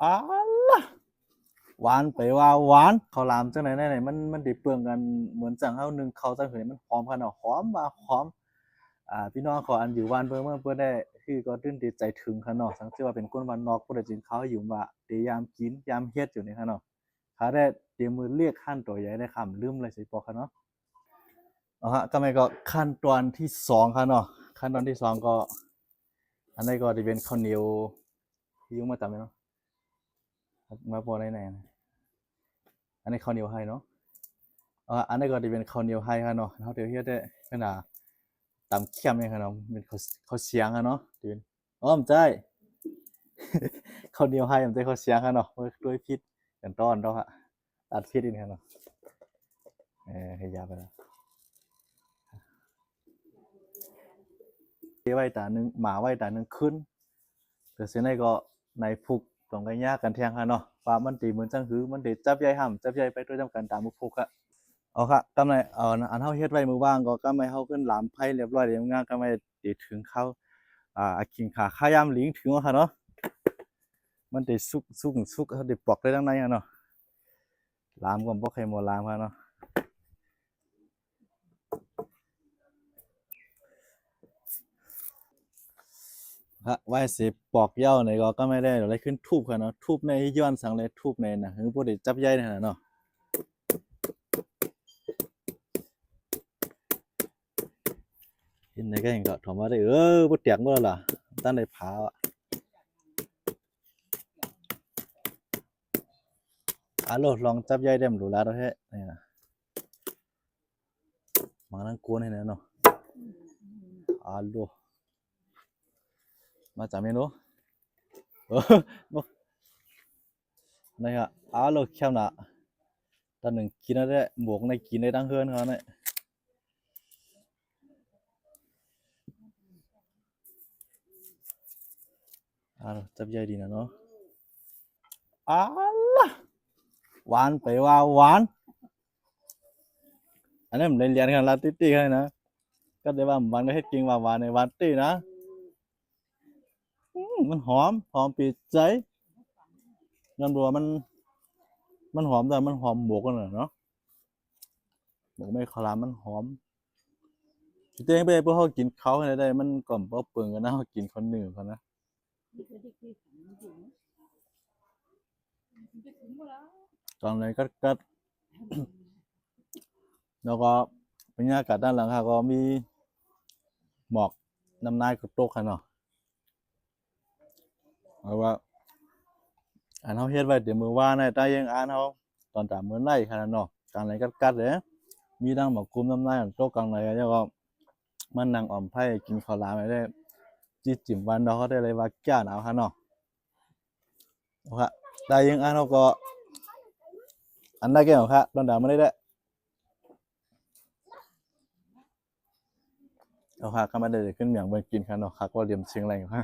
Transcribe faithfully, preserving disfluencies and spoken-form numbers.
อาล่ะ หวานไปว่าหวาน ข้าวหลามจั่งใด๋แน่นี่ มัน มันได้เปื้องกัน เหมือนจั่งเฮานึ่งข้าวจั่งหื้อนี่ มันหอมขนาด หอมว่าหอม อ่า พี่น้องเขาอันอยู่บ้านเพิ่น เมืองเพิ่นได้ คือก็ตื่นเต้นใจถึงขนาดเนาะ สังเกตว่าเป็นคนบ้านนอก ผู้ใดกินข้าวอยู่ว่าได้ยามกิน ยามเฮ็ดอยู่นี่ขนาดเนาะ ถ้าได้เตรียมมือเรียกหั่นตัวใหญ่ได้คำ ลืมเลยสิบอกขนาดเนาะ เอาฮะ ก็ไม่ก็ขั้นตอนที่สองขนาดเนาะ ขั้นตอนที่สองก็ อันนี้ก็จะเป็นข้าวเหนียว ที่ยุงมาตำเนาะ มาปอได้ไหนนะ อันนี้ข้าวเหนียวไฮเนาะ อ่า อันนี้ก็จะเป็นข้าวเหนียวไฮขนาดเนาะ เฮาเดี๋ยวเฮ็ดได้ขนาดตำเคี่ยมนี่ขนาดเนาะ เป็นข้าว ข้าวเสียงขนาดเนาะ จะเป็น อ๋อ บ่ใจ้ ข้าวเหนียวไฮ บ่ใจ้ข้าวเสียงขนาดเนาะ เว้ย ด้วยผิดกันตอนเนาะฮะ ตัดผิดอีกขนาดเนาะ เออ ขยับไปแล้ว ไว้ตาหนึ่ง หมาไว้ตาหนึ่งคืน แต่เสียในก็ในผูกต้องกันยากกันแทงค่ะเนาะ ว่ามันตีเหมือนจั่งหื้อ มันตีจับใหญ่ห้ามจับใหญ่ไปด้วยนำกันตามผูกอะ เอาค่ะ กำไร เอา อันเฮาเฮ็ดไว้มื้อวางก็กำไรเฮาขึ้นหลามไผ่เรียบร้อยแล้ว งานกำไรตีถึงข้าว อ่า อากินขาข้าวยามหลิงถึงแล้วค่ะเนาะ มันได้สุก สุก สุก เฮาได้ปอกได้ทั้งในอะเนาะ หลามก็บ่ใครบ่หลามค่ะเนาะ ฮะ ไว้เสร็จปอกเหย้านี่ก็ ก็ไม่ได้อะไรขึ้นทูบค่ะเนาะ ทูบในย้อนสังเลย ทูบในน่ะ คือบ่ได้จับใหญ่นั่นน่ะเนาะ เห็นในก็เห็นก็ถามว่าได้ เออ บ่แตกบ่ล่ะ ตั้งได้ผาอะ อาโลดลองจับใหญ่เด้มหรูหราแท้นี่นะ มานั่งกวนให้แน่เนาะ อาโลด มาจับเมนู เออ บ่ นี่ฮะ อาโลด แคมน่ะ ตอนหนึ่งกินแล้วได้ บวกในกินได้ทั้งเฮือนเขาเนี่ย อาโลด จับใหญ่ดีนะเนาะ อาล่ะ หวานไปว่าหวาน อันนี้ผมได้เรียนกันละติติให้นะ ก็ได้ว่าหวานก็เฮ็ดกินว่าหวานในหวานตินะ อืม มันหอม หอมปีดใจ ย้อนว่ามัน มันหอม แต่มันหอมหมกกันน่ะเนาะ หมกไม่ขาวหลามมันหอม ที่เต้งไปพวกเขากินเขาให้ได้ มันก็บ่เปิงกันนะ เขากินคนหนึ่งเขานะ ตอนไหนกัดกัด แล้วก็บรรยากาศด้านหลังค่ะ ก็มีหมอกน้ำนายก็ตกค่ะเนาะ เอาว่า อันเฮาเฮ็ดไว้แต่มื้อวานน่ะ ตายังอ่านเฮา ตอนตามมื้อไล่ค่ะเนาะ กลางไหนกัดกัดเลย มีทั้งหมอกกุมน้ำนายตกกลางไหน แล้วก็มานั่งอ่อมไผ่กินข้าวหลามได้ จิบจิ่มวันเนาะ เขาได้เลยว่าแก้หนาวค่ะเนาะ เอาค่ะ ได้ยังอ่านเฮาก็ อันได้แก้วค่ะ ตอนตามมื้อไล่ได้ เอาค่ะ ก็มาได้ขึ้นเมียงเบิ่งกินค่ะเนาะ ค่ะ ก็เตรียมเชียงรายค่ะ